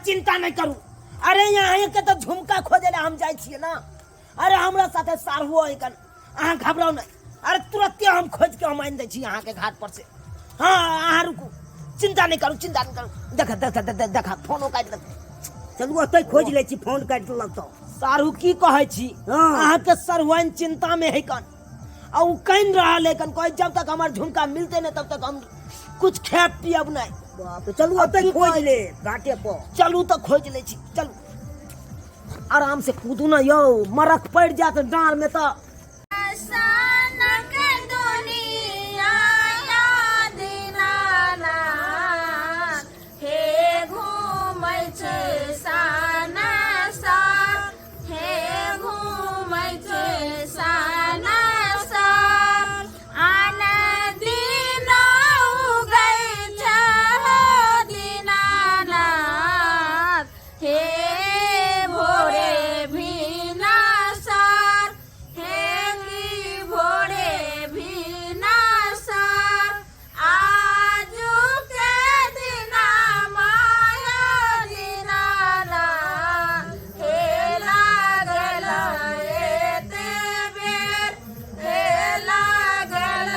चिंता नहीं करू। अरे यहाँ के तो झुमका खोजे ला हम जाइ छियै ना। अरे हमरा साथे सारहुओ है कन, अहाँ घबराउ नहीं। अरे तुरंते हम खोज के हम आनि दै छी अहाँ के घाट पर से। हाँ अहाँ रुकू, चिंता नहीं करू, चिंता नहीं करू। देख देख देख देख, फोनो काटि देख। चलू ओतै खोजि लै छी, फोन काटि देलक तऽ। सारू की कहै छी? हाँ। अहाँ के सरहुआइन चिंता में है कन, आ उ कानि रहल है कन, कहै जब तक हमर झुमका मिलते नहीं तब तक हम कुछ खायब पियब नहीं। बाप रे, चलू ओतै की खोजि कहै ले घाटे पर। चलू तऽ खोजि लै छी, चलू आराम से कूदू ना यौ, मरक पड़ि जायत डाँड़ में तऽ। सनक दुनिया दीनानाथ, हे घूमै छै साना सार, हे घूमै छै साना सार, आन दिन उगै छै हो दीनानाथ, हे भोरे भिनासार, हे की भोरे भिनासार, आजू के दिना माया दीनानाथ, हे लागल एते बेर, हे लागल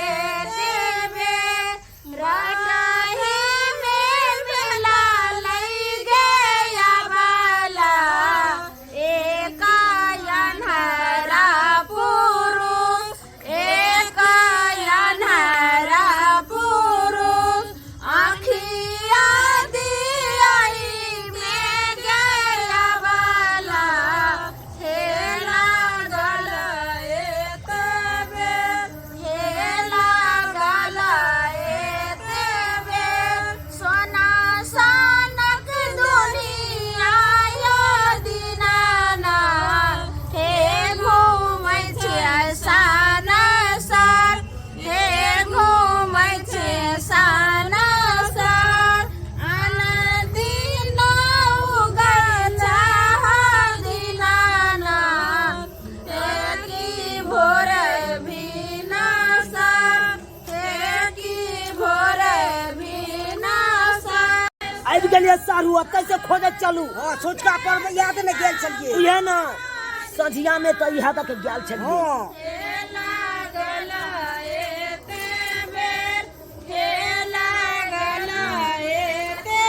एते बेर, रटही में मेला लई गया बाला, एक अन्हरा पुरुष, एक अन्हरा पुरुष, आँखिया दियाई में गया बाला, हे लागल एते बेर, हे लागल एते बेर, सोना सनक दुनिया यो दीनानाथ, हे घूमै छै साना सार, हे घूमै छै साना सार, आन दिन उगै चाह दीनानाथ, हे की भोर भिनासार, हे की भोर भिनासार। आबि गेलियै सारू, ओतय से खोजैत चलू। हाँ, सोचका पर में याद ने गेल छलियै। इएह ने सझिया में तऽ इएह तक गेल छलियै। हाँ। हे लागल एते बेर, हे लागल एते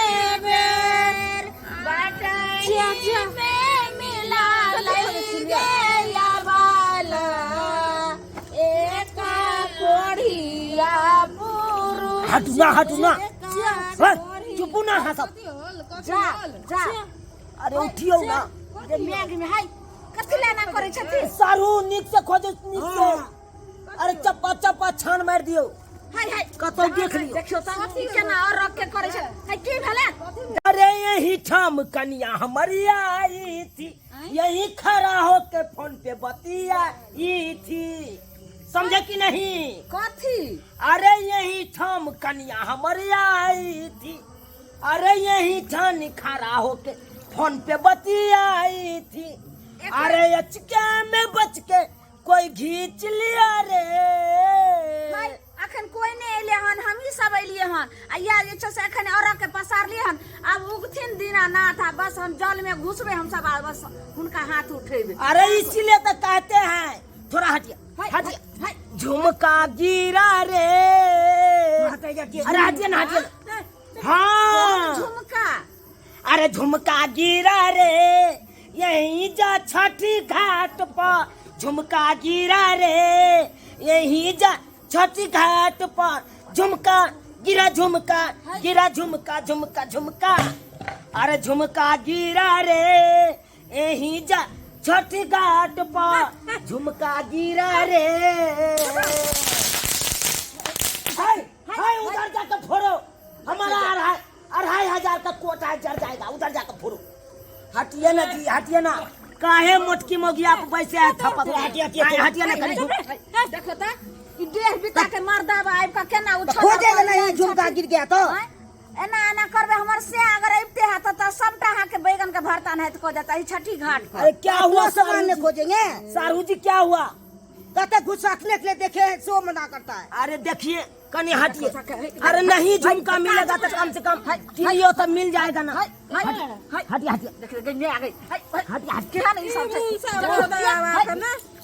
बेर, बटही में मिला लई गया बाला, एक कोढ़िया पुरुष। हटू ना, हटू ना। हे, चुपू ना अहाँ सब। जा जा। अरे उठियौ ना। जे मेघ में हाय कथी लेना करै छथिन? सारू नीक से खोजो, नीक से। अरे चप्पा चप्पा छान मारि दियौ। हाय हाय, कतौ देख लियौ। देखियौ तऽ ई केना और रख के करै छै। हाय की भेलै? अरे यही ठाम कनिया हमर आई थी, यही खड़ा होके फोन पे बतियाई थी, समझे कि नहीं? कथी? अरे यही ठाम कनिया हमर आई थी, अरे यही ठान खड़ा होके फोन पे बतियाई थी, अरे अचके में बच के कोई घींच लिया रे। हाय, अखन कोई नहीं एले हन, हमही सब एलिए हन, आ या जे छै से अखन औरत के पसारलिए हन। आब उगथिन दीनानाथ आ बस हम जल में घुसबे हम सब, आ बस हुनका हाथ उठेबे। अरे इसीलिए तो कहते हैं थोड़ा हटिए, हाय, हटिए। हाय, झुमका गिरा रे। अरे हटिए ना, हटिए ना। हाँ झुमका। अरे झुमका गिरा रे यहीं जा छठी घाट पर, झुमका गिरा रे यहीं जा छठी घाट पर, झुमका गिरा, झुमका गिरा, झुमका झुमका झुमका, अरे झुमका गिरा रे यहीं जा छठी घाट पर, झुमका गिरा रे। हाय हाय, उधर जाकर फोड़ो, हमारा 2,500 का कोटा है, जर जाएगा, उधर जाकर फोड़ो। हटिए ना जी, हटिए ना, काहे मोटकी मोगी आप वैसे है थपक। हटिए, हटिए, हटिए ना कनी। देखो त ई देह बिता के मर्दाबा आबि के केना उछल खोजेगा नहीं, झुमका गिर गया तो। आँय? एना एना करबे हमर से अगर अबिते है तो सबटा अहाँ के बैगन के भरता नहीं कह देता ई छठी घाट पर। अरे क्या हुआ सामान ने सारू जी? खोजेंगे? सारू जी क्या हुआ? कहते गुस्सा रखने के लिए देखे हैं, सो मना करता है। अरे देखिए कनी हटिए। अरे नहीं झुमका मिलेगा तो कम से कम तिलियो तो मिल जाएगा ना। हटिए हटिए। देख गई आ गई। हटिए हटिए। केहन ई सब छै?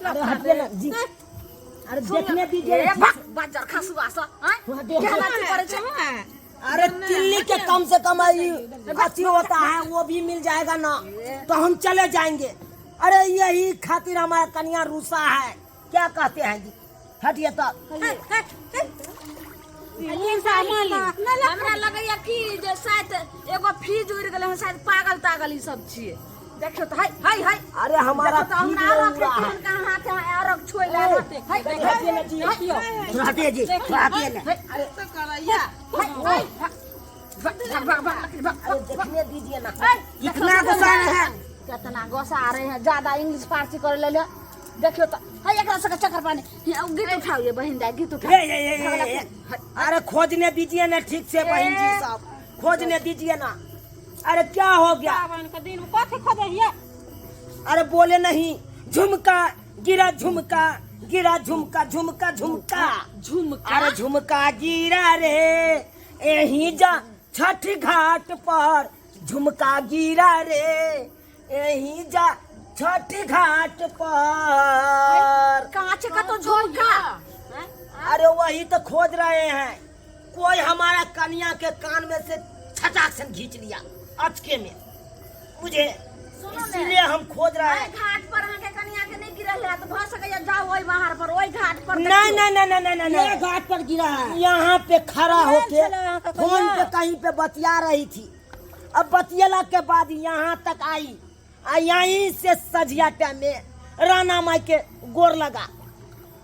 अरे हटिए ना जी। अरे देखने दीजिए। ए भक बाजार खसुआ स हैं, केहन अथी करै छै? अरे तिल्ली के कम से कम आई अथी होता है, वो भी मिल जाएगा ना तो हम चले जाएंगे। अरे यही खातिर हमारा कन्या रूसा है। क्या कहते हैं जी? हटिए तो। हमरा लगैया कि जे शायद एगो फ्रीज उड़ि गेलै हन, शायद पागल तागल ई सब छियै। देखियौ तऽ, हाय हाय हाय। अरे हमारा देखो तऽ फ्रीज हमरा नहीं अरग उड़ा है। हुनका हाथ अरग छोड़ि रहते। हाय हटिए ना जी, थोड़ा हटिए जी, थोड़ा हटिए ना। अरे हाय भाग भाग भाग भाग। अरे देखने दीजिए ना। इतना गुस्सा है? कितना गुस्सा आ रहे हैं, ज्यादा इंग्लिश फारसी करे ले। देखियो तो हाय, एकरा सबके चक्कर पानी। हे, अब गीत उठाओ ये बहिन दाई, गीत उठाओ। ए, ए, ए, ए, ए, अरे खोजने दीजिए ना ठीक से बहन जी साहब, खोजने दीजिए ना। अरे क्या हो गया? सावन के दिन कथी खोजै हियै? अरे बोले नहीं, झुमका गिरा, झुमका गिरा, झुमका झुमका झुमका झुमका। अरे झुमका गिरा रे यही जा छठ घाट पर, झुमका गिरा रे यही जा छठ घाट पर। कांच का तो झुमका। अरे वही तो खोज रहे हैं। कोई हमारा कन्या के कान में से छटाक से खींच लिया अचके में मुझे, सुनो ने। इसीलिए हम खोज रहे ओहि हैं। घाट पर अहाँके कनिया के नहि गिरल है तऽ भऽ सकैया जाउ ओहि बाहर पर, ओहि घाट पर। नहीं नहीं नहीं नहीं नहीं ये नहीं, घाट पर गिरा है। यहाँ पे खड़ा होके छलै अहाँके फोन कनिया? पे कहीं पे बतिया रही थी। अब बतियला के बाद यहाँ तक आई आ यहीं से सझिया टाइम में राणा माई के गोर लगा।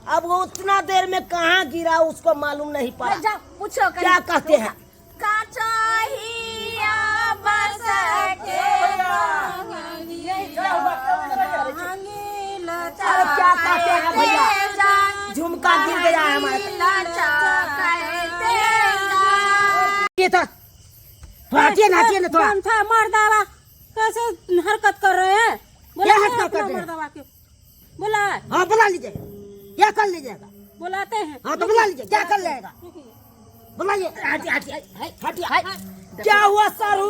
अब वो उतना देर में कहाँ गिरा उसको मालूम नहीं पड़ा। जाओ पूछो। क्या कहते हैं? काचहिया बस के अरे क्या कहते हैं भैया, झुमका गिर गया है हमारे। ये तो थोड़ा हटिए ना, हटिए ना थोड़ा। कौन था मर्दावा? कैसे हरकत कर रहे हैं? क्या बोला हरकत कर रहे हैं? मर्दावा के बोला। हाँ बुला लीजिए, क्या कर लीजिएगा? बुलाते हैं। हाँ तो बुला लीजिए, क्या कर लेगा? बुलाइए। हटिए हटिए हटिए। क्या हुआ सारू?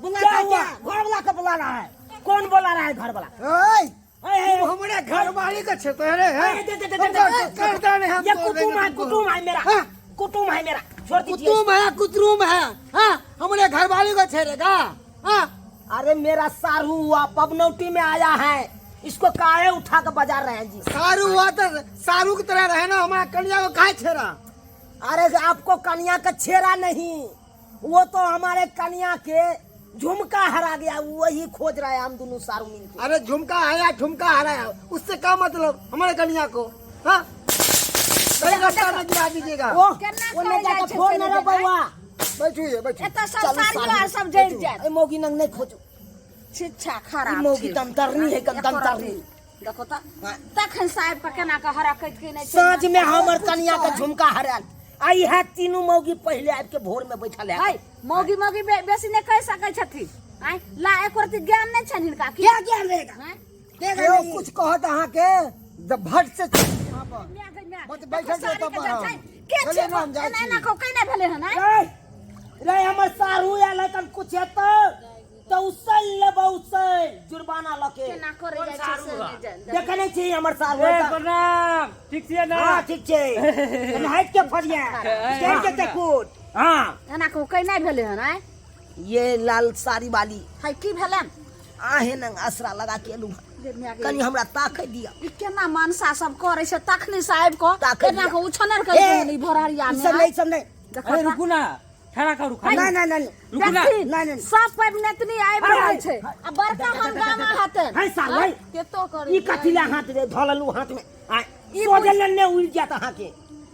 बुला क्या क्या हुआ? घर वाला को बुला रहा है। कौन बोला रहा है घर वाला? ओए, ए, ए, तू हमारे घर वाली का छेतरे है। ए, दे, दे, दे, दे, दे, कर दे हम ये तोड़ कुटुम देंगे है, तुमको। कुटुम है मेरा। हाँ? कुटुम है मेरा, छोड़ दीजिए। कुतुम है, कुतरुम है। हाँ, हमारे घर वाली को छेड़ेगा? हाँ? अरे मेरा सारू हुआ, पबनौटी में आया है, इसको काहे उठा के बजा रहे हैं जी? सारू हुआ तो सारू की तरह रहे ना, हमारा कन्या को काहे छेड़ा? अरे आपको कन्या का छेड़ा नहीं, वो तो हमारे कन्या के झुमका हरा गया, वही खोज रहा है हम दोनों सारू मिलके। अरे झुमका आया, ठुमका हराया, उससे क्या मतलब हमारे कन्या को? हाँ, सही रास्ता में गिरा दीजिएगा। ओ, केना ओने कहल जाइ जाके छै फोन से न नहि रे बउआ। बैठू ये, बैठू। एतऽ सब चलू साड़ियो सारू, आर सब जरि जायत। ए मौगी नंग नहीं खोजू। शिक्षा खराब ई मौगी छै। दमदरनी है, एको दमदरनी। रत्ती। देखो तऽ तखन साहेब के केना के हरकत के नहि छै। साँझ में हमर कन्या के झुमका हरायल, आई है तीनू मौगी पहले आबि के भोर में बैठल है। है मौगी मौगी बेसी नहि कहि सकै छथिन। आँय ला, एको रत्ती ज्ञान नहि छनि हिनका की? क्या ज्ञान रहेगा? आँय? देगा क्यों नहीं। कुछ कहत अहाँ के जब भट से यहाँ पर म्या गई, म्या। बस बैठल देखो, छौ तब साड़ी के हम। छै। के चलिए छै? ना, हम जाइ एना छी। एना कऽ केना भेलै हन? आँय? रे रे हमर सारू आयल है, कन कुछ हेतौ तऽ उसल लेबौ, उसल जुर्माना लके। केना करै जाइ छै से नहि जानि। देखै नहि छी हमर सारू ए, है। प्रणाम, ठीक छियै ने? हाँ ठीक छै, कनि हटि के फरिया चढ़ि के देखू। हाँ। एना कऽ केना भेलै हन? आँय? ये लाल साड़ी वाली। है की भेलनि? आहे नंग असरा लगा के एलू। गे म्या गे। कनि हमरा ताकै दिअ। ई केना मनसा सब करै छै तखनी साहेब को ताकै केना दिअ। के उछनर कर ए, ई भोरहरिया ई में सब नहीं, सब नहीं। देखो अरे तऽ। रुकू ना, ठहरा करू खाली। नहीं नहीं नहीं। रुकू ना। देखथिन, नहीं, नहीं। सब पबनैतनी आबि रहल छै आ बड़का हंगामा हेतै। है साल है। केतो करै ई कथी ला हाथ रे धललू हाथ में आ ई सोजल ने उड़ जात अहाँ के।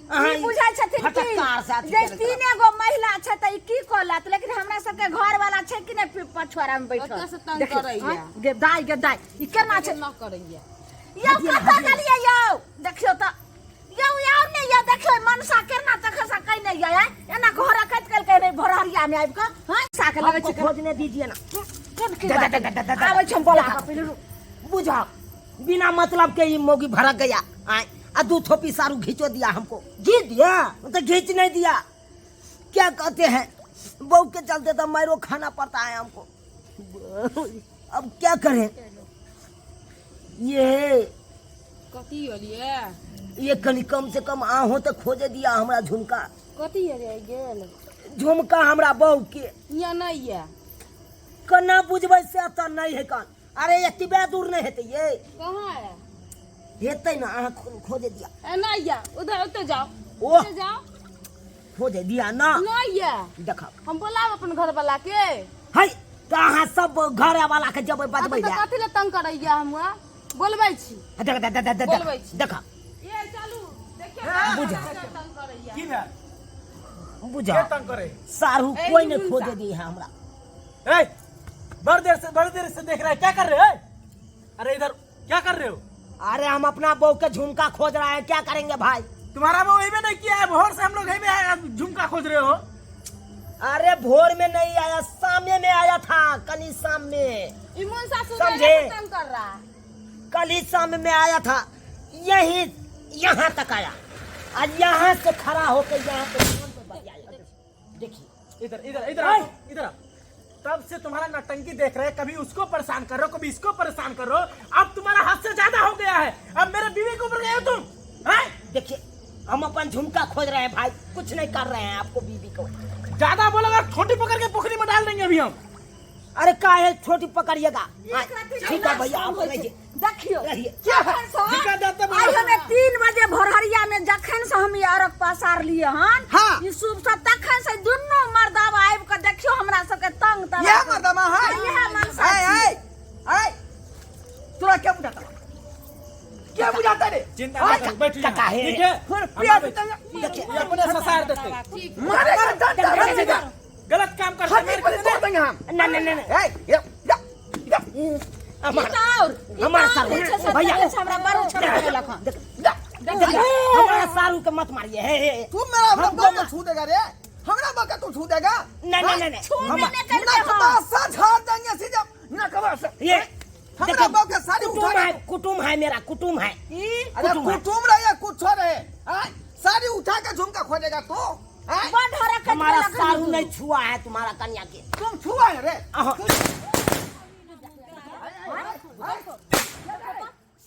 अहाँ ई बुझै छथिन कि फटक्कार से अथी जे करैत रहब। तीने गो महिला छै तऽ ई की कहलत, लेकिन हमरा सबके घर वाला छै कि नहि पछुआरा में बैठल। ओतऽ से तंग देखियौ, करैया। आँय, गे दाइ गे दाइ, ई केना छै? न करैया। यौ कतऽ गेलियै यौ? देखियौ तऽ यौ आउ ने यौ, देखियौ मनसा केना तखन से कहि नहि आँय, एना घर रखैत कलकै नहि भोरहरिया में आबि कऽ। हँ साके लगै हमको छै। खोजने दीजिए ना। कोन की दा, बात? दा, दा, दा, दा, दा। आबै छै हम बोला कऽ पहिले रुक। बुझा बिना मतलब के ई मौगी भड़क गया। आय आ दू थोपी सारू घींचो दिया हमको। घीच दिया? तो घींच नहीं दिया, क्या कहते हैं, बहू के चलते तो मारो खाना पड़ता है हमको। अब क्या करें? ये कथी होलिए? ये कनी कम से कम आहो तो खोजे दिया हमरा झुमका। कथी रे गेल? झुमका हमरा बहू के। या नहीं है। कना बुझबै से तऽ नहीं है कान। अरे एतबे दूर नहीं हेतै ये। कहाँ है? हेतै ना, अहाँ खोजे दिया। ए नहीं है, उधर उतर जाओ। ओह। उतर जाओ। खोजे दिया ना। नहीं है। देखा। हम बोलाब अपन घर वाला के। है तऽ अहाँ सब घर वाला के जबै बजबै तऽ लए। कथी लए तंग करैया हमरा? बोलबै छी। देख देख देख देख बोलबै छी। देख। ए चलू देखियौ बुझा। तंग करैया। की भेल? बुझा। के तंग करे? सारू ए, कोई नहीं मुंसा। खोजे दी है हमरा। ए, बड़ देर से देख रहा है, क्या कर रहे हो? अरे इधर क्या कर रहे हो? अरे हम अपना बहू के झुमका खोज रहा है, क्या करेंगे भाई? तुम्हारा बहू हेबे नहीं किया है, भोर से हम लोग हेबे है, झुमका खोज रहे हो। अरे भोर में नहीं आया, सामने में आया था, कल ही शाम में। ई मुंसा सुबह समझे? से तंग कर रहा है। कल ही शाम में आया था, यही यहाँ तक आया और यहाँ से खड़ा होकर यहाँ पे फोन पे बतियाया। देखिए इधर इधर इधर आओ, इधर आओ। तब से तुम्हारा नौटंकी देख रहे हैं, कभी उसको परेशान करो कभी इसको परेशान करो, अब तुम्हारा हद से ज्यादा हो गया है। अब मेरे बीवी के ऊपर गए हो तुम, हैं? देखिए हम अपन झुमका खोज रहे हैं भाई, कुछ नहीं कर रहे हैं आपको बीवी को। ज्यादा बोलोगे छोटी पकड़ के पोखरी में डाल देंगे अभी हम। अरे का है छोटी पकड़िएगा? हाँ, ठीक है भैया, आप रहिए। देखियो रहिए। जखन से दिक्कत जाता आइ हमे 3 बजे भोरहरिया में जखन से हम ई अरग पसार लिए हन, हाँ। ई सूप सब तखन से दुनू मर्दावा आबि के देखियो हमरा सबके तंग तबाह यह मर्दावा है। यह मनसा ऐ, ऐ, ऐ, तोरा क्या बुझाता? क्या बुझाता रे? चिंता मत करो, बैठो यहाँ। काका है। ठीक है? फिर हम प्याज आवे। देखिए ये अपने ससार देते। मारे का डंडा रख दे। गलत काम करते हड्डी मेरे पर को तोड़ देंगे हम। ना ना ना ना। ऐ, ये, जा, जा, हमार और हमार सारू भैया हमरा बड़ छोड़ देलक हन। जा। देखिए, हमारा सारू के मत मारिए। हे हे तू मेरा हमको बक्का मत- छू देगा रे? हमरा बक्का तू छू देगा? ना ना ना ना। छूने हम नहीं करते हम। नकबा झाड़ देंगे सीधा, नकबा से। ये हमरा देखिए, बक्का सारी कुटुम उठा है, कुटुम है मेरा, कुटुम है। अरे कुटुम है। कुटुम रहे या कुछ रहे, हाँ? सारी उठा के झुमका खोजेगा तू, हाँ? बड़ हरकत हमारा केलक हन। सारू नहीं छुआ है तुम्हारा कन्या के। तुम छुआ है रे? अहाँ।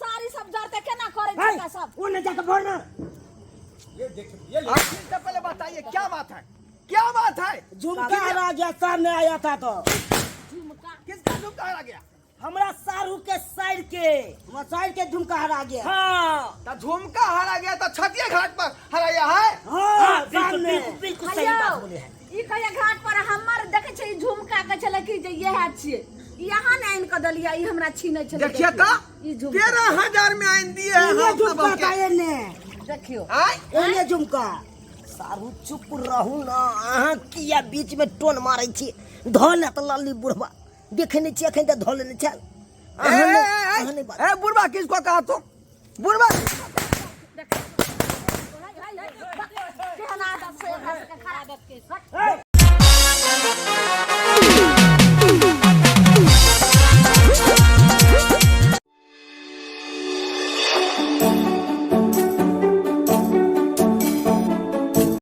सारी सब जरते केना करै छै है, सब? वो नहीं जाके भोर ना। ये देखो, ये ले। आप इससे पहले बताइए क्या बात है, क्या बात है? झुमका हरा गया, सामने आया था तो। किसका झुमका हरा गया? हमरा सारू के साइड के। हमरा साइड के झुमका हरा गया। हाँ। तो झुमका हरा गया तो छतिया घाट पर हराया है। हाँ, हाँ, बिल्कुल सामने। बिल्कुल बिल्कुल सही बात बोले हैं। ई कहिया घाट पर हमर देखे छै झुमका के छलै कि जे इएह छियै, ई अहाँ ने आनि कऽ देलियै, ई हमरा छीनै छलै। देखिए तो ई झुमका 13,000 में आइन दिए हैं एने हम सब झुमका के। था एने। देखियो। आय? एने झुमका। सारू चुप रहू ना, अहाँ किया बीच में टोन मारै छी? धऽ लेत लल्ली बुढ़बा, देखे नहीं छियै एखन तऽ धऽ लेने छल। ए, अहाँ ए, नहि- ए, अहाँ नहि बात। ए, बुढ़बा किसको कहा तुम? बुढ़बा केहन आदत छै एकरा सबके खराब।